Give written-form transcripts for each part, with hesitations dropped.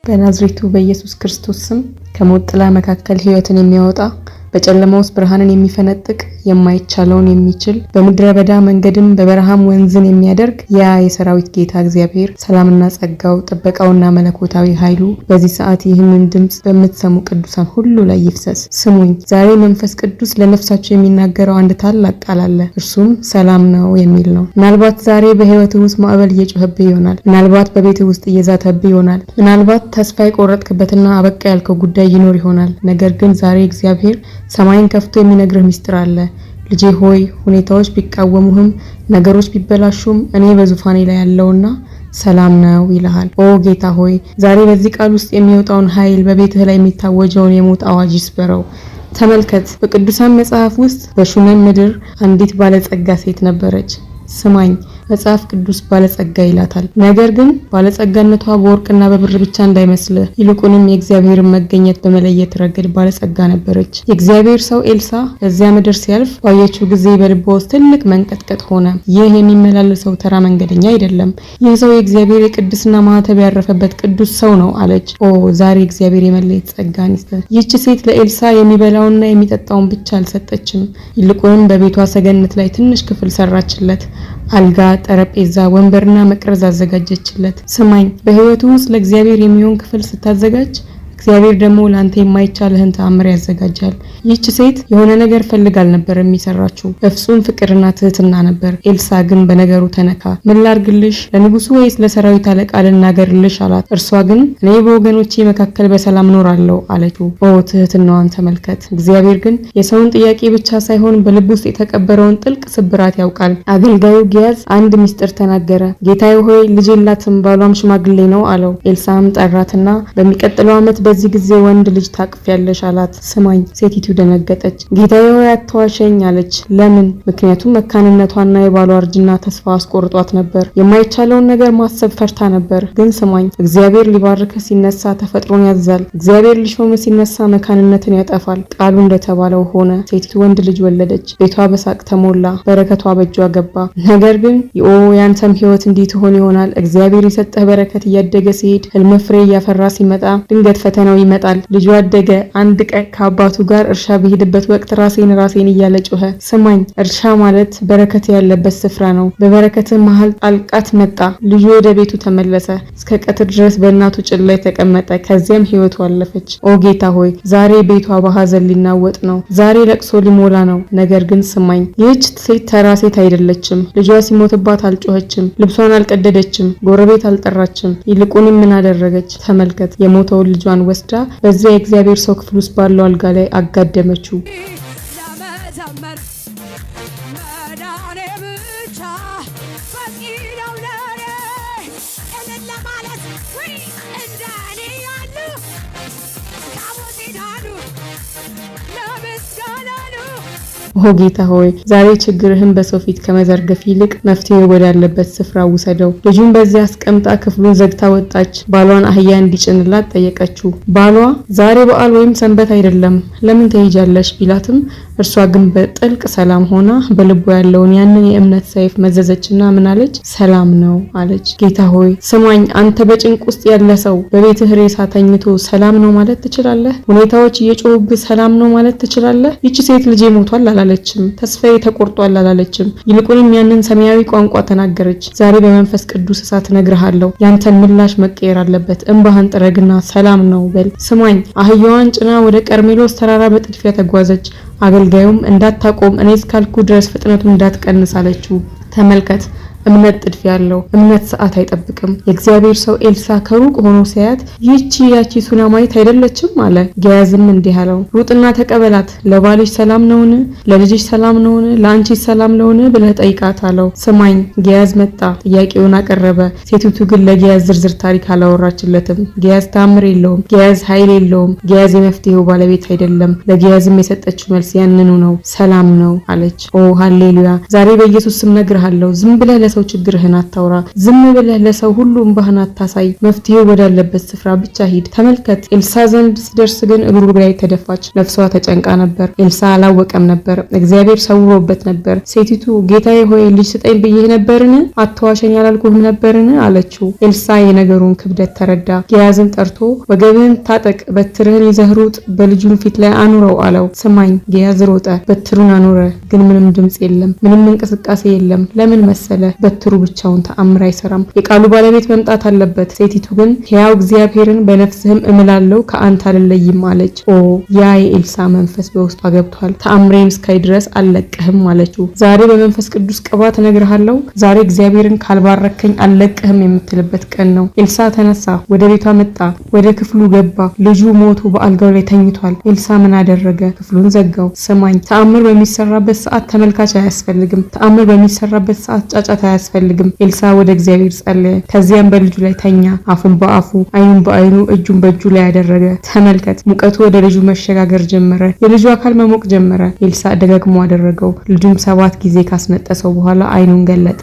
በናዝሬቱ በኢየሱስ ክርስቶስ ስም ከሞት ጥላ መካከል ሕይወትን የሚያወጣ፣ በጨለማ ውስጥ ብርሃንን የሚፈነጥቅ፣ የማይቻለውን የሚችል፣ በምድረ በዳ መንገድን በበረሃም ወንዝን የሚያደርግ ያ የሰራዊት ጌታ እግዚአብሔር ሰላምና ጸጋው፣ ጥበቃውና መለኮታዊ ኃይሉ በዚህ ሰዓት ይህንን ድምፅ በምትሰሙ ቅዱሳን ሁሉ ላይ ይፍሰስ። ስሙኝ፣ ዛሬ መንፈስ ቅዱስ ለነፍሳችሁ የሚናገረው አንድ ታላቅ ቃል አለ። እርሱም ሰላም ነው የሚል ነው። ምናልባት ዛሬ በሕይወትህ ውስጥ ማዕበል እየጮኸብህ ይሆናል። ምናልባት በቤትህ ውስጥ እየዛተብህ ይሆናል። ምናልባት ተስፋ የቆረጥክበትና አበቃ ያልከው ጉዳይ ይኖር ይሆናል። ነገር ግን ዛሬ እግዚአብሔር ሰማይን ከፍቶ የሚነግርህ ምስጢር አለ። ልጄ ሆይ፣ ሁኔታዎች ቢቃወሙህም፣ ነገሮች ቢበላሹም እኔ በዙፋኔ ላይ ያለውና ሰላም ነው ይልሃል። ኦ ጌታ ሆይ፣ ዛሬ በዚህ ቃል ውስጥ የሚወጣውን ኃይል በቤትህ ላይ የሚታወጀውን የሞት አዋጅ ይስበረው። ተመልከት፣ በቅዱሳን መጽሐፍ ውስጥ በሹነም ምድር አንዲት ባለጸጋ ሴት ነበረች። ስማኝ፣ መጽሐፍ ቅዱስ ባለጸጋ ይላታል። ነገር ግን ባለጸጋነቷ በወርቅና በብር ብቻ እንዳይመስልህ፣ ይልቁንም የእግዚአብሔርን መገኘት በመለየት ረገድ ባለጸጋ ነበረች። የእግዚአብሔር ሰው ኤልሳ በዚያ ምድር ሲያልፍ ባየችው ጊዜ በልቧ ውስጥ ትልቅ መንቀጥቀጥ ሆነ። ይህ የሚመላለሰው ተራ መንገደኛ አይደለም። ይህ ሰው የእግዚአብሔር የቅድስና ማህተብ ያረፈበት ቅዱስ ሰው ነው አለች። ኦ፣ ዛሬ እግዚአብሔር የመለየት ጸጋን ይስጥህ። ይህች ሴት ለኤልሳ የሚበላውንና የሚጠጣውን ብቻ አልሰጠችም። ይልቁንም በቤቷ ሰገነት ላይ ትንሽ ክፍል ሰራችለት። አልጋ፣ ጠረጴዛ፣ ወንበርና መቅረዝ አዘጋጀችለት። ስማኝ፣ በሕይወቱ ውስጥ ለእግዚአብሔር የሚሆን ክፍል ስታዘጋጅ እግዚአብሔር ደግሞ ለአንተ የማይቻልህን ተአምር ያዘጋጃል። ይህች ሴት የሆነ ነገር ፈልጋ አልነበረም የሰራችው፣ በፍጹም ፍቅርና ትህትና ነበር። ኤልሳ ግን በነገሩ ተነካ። ምን ላርግልሽ? ለንጉሱ ወይስ ለሰራዊት አለቃ ልናገርልሽ? አላት። እርሷ ግን እኔ በወገኖቼ መካከል በሰላም እኖራለሁ አለችው። ኦ፣ ትህትናዋን ተመልከት። እግዚአብሔር ግን የሰውን ጥያቄ ብቻ ሳይሆን በልብ ውስጥ የተቀበረውን ጥልቅ ስብራት ያውቃል። አገልጋዩ ግያዝ አንድ ምስጢር ተናገረ። ጌታዬ ሆይ፣ ልጅ የላትም፣ ባሏም ሽማግሌ ነው አለው። ኤልሳም ጠራትና በሚቀጥለው ዓመት በዚህ ጊዜ ወንድ ልጅ ታቅፊያለሽ አላት። ስማኝ፣ ሴቲቱ ደነገጠች። ጌታዬ ሆይ፣ አትዋሸኝ አለች። ለምን? ምክንያቱም መካንነቷና የባሏ እርጅና ተስፋ አስቆርጧት ነበር። የማይቻለውን ነገር ማሰብ ፈርታ ነበር። ግን ስማኝ፣ እግዚአብሔር ሊባርክህ ሲነሳ ተፈጥሮን ያዛል። እግዚአብሔር ሊሾምህ ሲነሳ መካንነትን ያጠፋል። ቃሉ እንደተባለው ሆነ። ሴቲቱ ወንድ ልጅ ወለደች። ቤቷ በሳቅ ተሞላ። በረከቷ በእጇ ገባ። ነገር ግን ኦ፣ ያንተም ህይወት እንዲህ ትሆን ይሆናል። እግዚአብሔር የሰጠህ በረከት እያደገ ሲሄድ፣ ህልም ፍሬ እያፈራ ሲመጣ ድንገት ፈተናው ይመጣል። ልጁ አደገ። አንድ ቀን ከአባቱ ጋር እርሻ በሄደበት ወቅት ራሴን ራሴን እያለ ጮኸ። ስማኝ፣ እርሻ ማለት በረከት ያለበት ስፍራ ነው። በበረከት መሃል ጣልቃት መጣ። ልጁ ወደ ቤቱ ተመለሰ። እስከ ቀትር ድረስ በእናቱ ጭን ላይ ተቀመጠ። ከዚያም ህይወቱ አለፈች። ኦ ጌታ ሆይ፣ ዛሬ ቤቷ በሀዘን ሊናወጥ ነው። ዛሬ ለቅሶ ሊሞላ ነው። ነገር ግን ስማኝ፣ ይህች ሴት ተራ ሴት አይደለችም። ልጇ ሲሞትባት አልጮኸችም፣ ልብሷን አልቀደደችም፣ ጎረቤት አልጠራችም። ይልቁንም ምን አደረገች? ተመልከት፣ የሞተውን ልጇን ወስዳ በዚያ የእግዚአብሔር ሰው ክፍል ውስጥ ባለው አልጋ ላይ አጋደመችው። ለመዘመር መዳኔ ብቻ በቂ ነው ለኔ፣ እልል ለማለት ውይ፣ እንደ እኔ ያሉ ከሞት ይዳኑ፣ ለምስጋና ነው። ኦ ጌታ ሆይ፣ ዛሬ ችግርህን በሰው ፊት ከመዘርገፍ ይልቅ መፍትሄ ወዳለበት ስፍራ ውሰደው። ልጁን በዚያ አስቀምጣ ክፍሉን ዘግታ ወጣች። ባሏን አህያ እንዲጭንላት ጠየቀችው። ባሏ ዛሬ በዓል ወይም ሰንበት አይደለም፣ ለምን ትሄጃለሽ ቢላትም እርሷ ግን በጥልቅ ሰላም ሆና በልቧ ያለውን ያንን የእምነት ሰይፍ መዘዘችና ምን አለች? ሰላም ነው አለች። ጌታ ሆይ ስማኝ፣ አንተ በጭንቅ ውስጥ ያለ ሰው በቤትህ ሬሳ ተኝቶ ሰላም ነው ማለት ትችላለህ? ሁኔታዎች እየጮሁብህ ሰላም ነው ማለት ትችላለህ? ይቺ ሴት ልጄ ሞቷል አላለችም፣ ተስፋዬ ተቆርጧል አላለችም። ይልቁንም ያንን ሰማያዊ ቋንቋ ተናገረች። ዛሬ በመንፈስ ቅዱስ እሳት እነግርሃለሁ፣ ያንተን ምላሽ መቀየር አለበት። እንባህን ጥረግና ሰላም ነው በል። ስማኝ፣ አህያዋን ጭና ወደ ቀርሜሎስ ተራራ በጥድፊያ ተጓዘች። አገልጋዩም እንዳታቆም፣ እኔ እስካልኩ ድረስ ፍጥነቱን እንዳትቀንስ አለችው። ተመልከት፣ እምነት ጥድፊያ አለው። እምነት ሰዓት አይጠብቅም። የእግዚአብሔር ሰው ኤልሳ ከሩቅ ሆኖ ሲያያት ይህቺ ያቺ ሱናማይት አይደለችም አለ። ግያዝም እንዲህ አለው፣ ሩጥና ተቀበላት። ለባልሽ ሰላም ነውን? ለልጅሽ ሰላም ነውን? ለአንቺ ሰላም ነውን ብለህ ጠይቃት አለው። ስማኝ፣ ግያዝ መጣ፣ ጥያቄውን አቀረበ። ሴቲቱ ግን ለግያዝ ዝርዝር ታሪክ አላወራችለትም። ግያዝ ታምር የለውም። ግያዝ ኃይል የለውም። ግያዝ የመፍትሄው ባለቤት አይደለም። ለግያዝም የሰጠችው መልስ ያንኑ ነው፣ ሰላም ነው አለች። ኦ ሃሌሉያ! ዛሬ በኢየሱስ ስም ነግርሃለሁ፣ ዝም ብለህ ለሰው ችግርህን አታውራ። ዝም ብለህ ለሰው ሁሉ እንባህን አታሳይ። መፍትሄው ወዳለበት ስፍራ ብቻ ሂድ። ተመልከት፣ ኤልሳ ዘንድ ሲደርስ ግን እግሩ ላይ ተደፋች። ነፍሷ ተጨንቃ ነበር። ኤልሳ አላወቀም ነበር። እግዚአብሔር ሰውሮበት ነበር። ሴቲቱ ጌታዬ ሆይ ልጅ ስጠኝ ብዬህ ነበርን? አትዋሸኝ አላልኩህም ነበርን? አለችው። ኤልሳ የነገሩን ክብደት ተረዳ። ግያዝን ጠርቶ ወገብህን ታጠቅ፣ በትርህን ይዘህ ሩጥ፣ በልጁም ፊት ላይ አኑረው አለው። ስማኝ፣ ግያዝ ሮጠ፣ በትሩን አኖረ። ግን ምንም ድምፅ የለም፣ ምንም እንቅስቃሴ የለም። ለምን መሰለ? በትሩ ብቻውን ተአምር አይሰራም። የቃሉ ባለቤት መምጣት አለበት። ሴቲቱ ግን ሕያው እግዚአብሔርን በነፍስህም እምላለሁ ከአንተ አልለይም አለች። ኦ፣ ያ የኤልሳ መንፈስ በውስጧ ገብቷል። ተአምሬን እስካይ ድረስ አልለቅህም አለችው። ዛሬ በመንፈስ ቅዱስ ቅባት እነግርሃለሁ፣ ዛሬ እግዚአብሔርን ካልባረከኝ አልለቅህም የምትልበት ቀን ነው። ኤልሳ ተነሳ፣ ወደ ቤቷ መጣ፣ ወደ ክፍሉ ገባ። ልጁ ሞቶ በአልጋው ላይ ተኝቷል። ኤልሳ ምን አደረገ? ክፍሉን ዘጋው። ስማኝ፣ ተአምር በሚሰራበት ሰዓት ተመልካች አያስፈልግም። ተአምር በሚሰራበት ሰዓት ጫጫታ አያስፈልግም። ኤልሳ ወደ እግዚአብሔር ጸለየ። ከዚያም በልጁ ላይ ተኛ። አፉን በአፉ፣ አይኑን በአይኑ፣ እጁን በእጁ ላይ ያደረገ። ተመልከት፣ ሙቀቱ ወደ ልጁ መሸጋገር ጀመረ። የልጁ አካል መሞቅ ጀመረ። ኤልሳ ደጋግሞ አደረገው። ልጁም 7 ጊዜ ካስነጠሰው በኋላ አይኑን ገለጠ።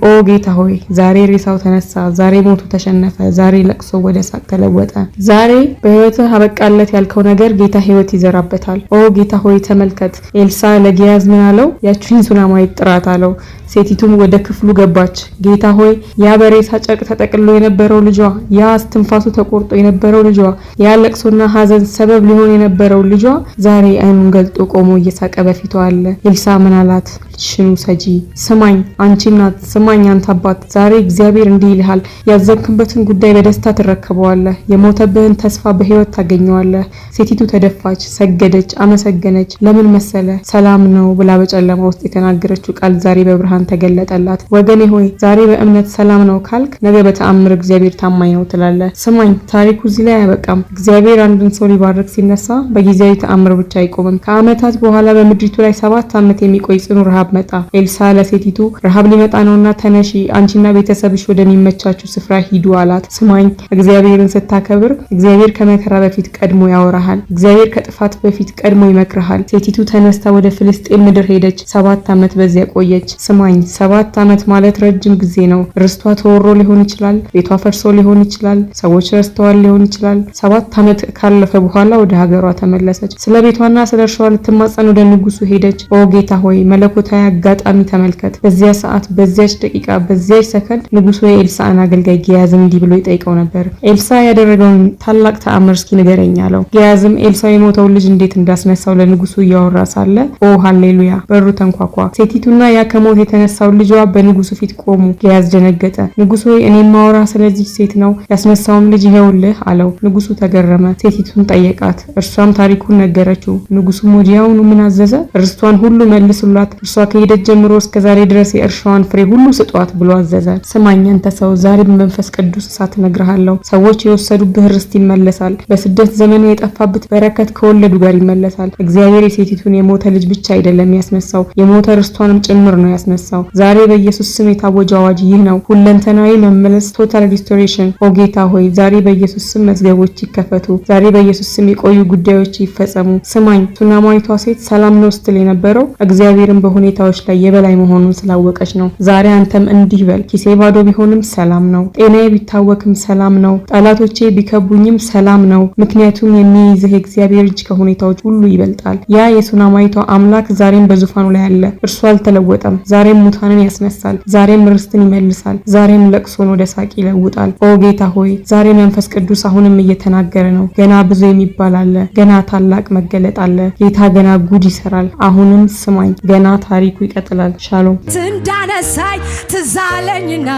ኦ ጌታ ሆይ፣ ዛሬ ሬሳው ተነሳ። ዛሬ ሞቱ ተሸነፈ። ዛሬ ለቅሶ ወደ ሳቅ ተለወጠ። ዛሬ በህይወትህ አበቃለት ያልከው ነገር ጌታ ህይወት ይዘራበታል። ኦ ጌታ ሆይ ተመልከት። ኤልሳ ለግያዝ ምን አለው? ያቺን ሱናማዊት ጥራት አለው። ሴቲቱም ወደ ክፍሉ ገባች። ጌታ ሆይ፣ ያ በሬሳ ጨርቅ ተጠቅልሎ የነበረው ልጇ፣ ያ እስትንፋሱ ተቆርጦ የነበረው ልጇ፣ ያ ለቅሶና ሐዘን ሰበብ ሊሆን የነበረው ልጇ ዛሬ አይኑን ገልጦ ቆሞ እየሳቀ በፊቷ አለ። ኤልሳ ምን አላት? ልጅሽን ውሰጂ። ስማኝ አንቺ እናት፣ ስማኝ አንተ አባት፣ ዛሬ እግዚአብሔር እንዲህ ይልሃል፣ ያዘንክበትን ጉዳይ በደስታ ትረከበዋለህ። የሞተብህን ተስፋ በህይወት ታገኘዋለህ። ሴቲቱ ተደፋች፣ ሰገደች፣ አመሰገነች። ለምን መሰለ? ሰላም ነው ብላ በጨለማ ውስጥ የተናገረችው ቃል ዛሬ በብርሃን ተገለጠላት። ወገኔ ሆይ፣ ዛሬ በእምነት ሰላም ነው ካልክ ነገ በተአምር እግዚአብሔር ታማኝ ነው ትላለህ። ስማኝ፣ ታሪኩ እዚህ ላይ አያበቃም። እግዚአብሔር አንድን ሰው ሊባርክ ሲነሳ በጊዜያዊ ተአምር ብቻ አይቆምም። ከዓመታት በኋላ በምድሪቱ ላይ 7 ዓመት የሚቆይ ጽኑ ረሃብ መጣ። ኤልሳ ለሴቲቱ ረሃብ ሊመጣ ነውና ተነሺ፣ አንቺና ቤተሰብሽ ወደሚመቻችሁ ስፍራ ሂዱ አላት። ስማኝ፣ እግዚአብሔርን ስታከብር እግዚአብሔር ከመከራ በፊት ቀድሞ ያወራሃል። እግዚአብሔር ከጥፋት በፊት ቀድሞ ይመክርሃል። ሴቲቱ ተነስታ ወደ ፍልስጤም ምድር ሄደች። 7 ዓመት በዚያ ቆየች። ስማኝ፣ 7 ዓመት ማለት ረጅም ጊዜ ነው። ርስቷ ተወሮ ሊሆን ይችላል። ቤቷ ፈርሶ ሊሆን ይችላል። ሰዎች ረስተዋል ሊሆን ይችላል። 7 ዓመት ካለፈ በኋላ ወደ ሀገሯ ተመለሰች። ስለ ቤቷና ስለ እርሻዋ ልትማጸን ወደ ንጉሱ ሄደች። ኦ ጌታ ሆይ፣ መለኮታዊ አጋጣሚ ተመልከት። በዚያ ሰዓት፣ በዚያች ደቂቃ፣ በዚያች ሰከንድ ንጉሱ የኤልሳዕን አገልጋይ ግያዝን እንዲህ ብሎ ይጠይቀው ነበር። ኤልሳ ያደረገውን ታላቅ ተአምር እስኪ ንገረኝ አለው። ግያዝም ኤልሳ የሞተውን ልጅ እንዴት እንዳስነሳው ለንጉሱ እያወራ ሳለ፣ ኦ ሃሌሉያ፣ በሩ ተንኳኳ። ሴቲቱና ያ ከሞት የተነሳው ልጇ በንጉሱ ፊት ቆሙ። ግያዝ ደነገጠ። ንጉስ ሆይ፣ እኔ የማወራህ ስለዚች ሴት ነው፣ ያስነሳውም ልጅ ይኸውልህ አለው። ንጉሱ ተገረመ። ሴቲቱን ጠየቃት። እርሷም ታሪኩን ነገረችው። ንጉሱም ወዲያውኑ ምን አዘዘ? ርስቷን ሁሉ መልሱላት፣ እርሷ ከሄደች ጀምሮ እስከ ዛሬ ድረስ የእርሻዋን ፍሬ ሁሉ ስጧት ብሎ አዘዘ። ስማኝ አንተ ሰው፣ ዛሬ በመንፈስ ቅዱስ እሳት እነግርሃለሁ። ሰዎች የወሰዱብህ ርስት ይመለሳል። በስደት ዘመን የጠፋብህ በረከት ከወለዱ ጋር ይመለሳል። እግዚአብሔር የሴቲቱን የሞተ ልጅ ብቻ አይደለም ያስነሳው፣ የሞተ ርስቷንም ጭምር ነው ያስነሳው። ዛሬ በኢየሱስ ስም የታወጀ አዋጅ ይህ ነው። ሁለንተናዊ መመለስ፣ total restoration። ኦ ጌታ ሆይ፣ ዛሬ በኢየሱስ ስም መዝገቦች ይከፈቱ። ዛሬ በኢየሱስ ስም የቆዩ ጉዳዮች ይፈጸሙ። ስማኝ፣ ሱናማዊቷ ሴት ሰላም ነው ስትል የነበረው እግዚአብሔርን በሁኔታዎች ላይ የበላይ መሆኑን ስላወቀች ነው። ዛሬ አንተም እንዲህ በል፣ ኪሴ ባዶ ቢሆንም ሰላም ነው፣ ጤናዬ ቢታወክም ሰላም ነው፣ ጠላቶቼ ቢከቡኝም ሰላም ነው። ምክንያቱም የሚይዝህ የእግዚአብሔር እጅ ከሁኔታዎች ሁሉ ይበልጣል። ያ የሱናማዊቷ አምላክ ዛሬም በዙፋኑ ላይ አለ። እርሱ አልተለወጠም። ዛሬም ሙታንን ያስነሳል። ዛሬም ርስትን ይመልሳል። ዛሬም ለቅሶን ወደ ሳቅ ይለውጣል። ኦ ጌታ ሆይ፣ ዛሬ መንፈስ ቅዱስ አሁንም እየተናገረ ነው። ገና ብዙ የሚባል አለ። ገና ታላቅ መገለጥ አለ። ጌታ ገና ጉድ ይሰራል። አሁንም ስማኝ፣ ገና ታሪኩ ይቀጥላል። ሻሎም። እንዳነሳኝ ትዛለኝና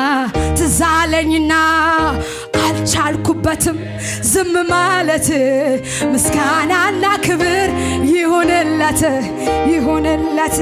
ትዛለኝና አልቻልኩበትም ዝም ማለት። ምስጋናና ክብር ይሁንለት፣ ይሁንለት።